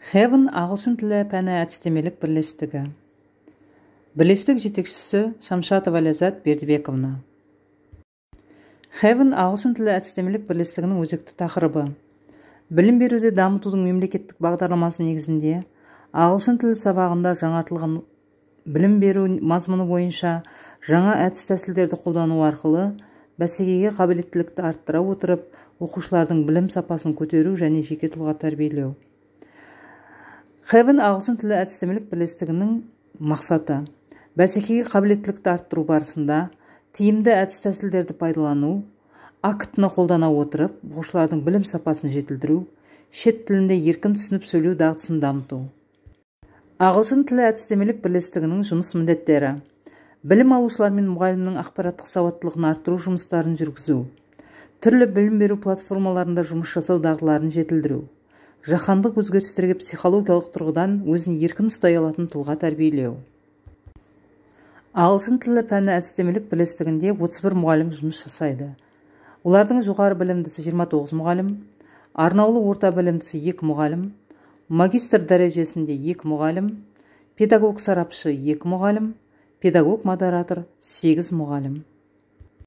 Heaven ағылшын тілі пәні әдістемелік бірлестігі. Бірлестік жетекшісі Шамшатова Ләззат Бердібековна. Heaven ағылшын тілі әдістемелік бірлестігінің өзекті тақырыбы: білім беруді дамытудың мемлекеттік бағдарламасы негізінде ағылшын тілі сабағында жаңартылған білім беру мазмұны бойынша жаңа әдіс-тәсілдерді қолдану арқылы бәсекеге қабілеттілікті арттыра отырып, оқушылардың білім сапасын көтеру және жеке тұлға тәрбиелеу. Heaven ағылшын тілі әдістемелік бірлестігінің мақсаты: бәсекеге қабілеттілікті арттыру барысында тиімді әдіс-тәсілдерді пайдалану, АКТ-ны қолдана отырып, оқушылардың білім сапасын жетілдіру, шет тілінде еркін түсініп сөйлеу дағдысын дамыту. Ағылшын тілі әдістемелік бірлестігінің жұмыс міндеттері: білім алушылар мен мұғалімнің ақпараттық сауаттылығын арттыру жұмыстарын жүргізу, түрлі білім беру платформаларында жұмыс жасау дағдыларын жетілдіру, жаһандық өзгерістерге психологиялық тұрғыдан өзін еркін ұстай алатын тұлға тәрбиелеу. Ағылшын тілі пәні әдістемелік бірлестігінде 31 мұғалім жұмыс жасайды. Олардың жоғары білімдісі 29 мұғалім, арнаулы орта білімдісі 2 мұғалім, магистр дәрежесінде 2 мұғалім, педагог сарапшы 2 мұғалім, педагог модератор 8 мұғалім.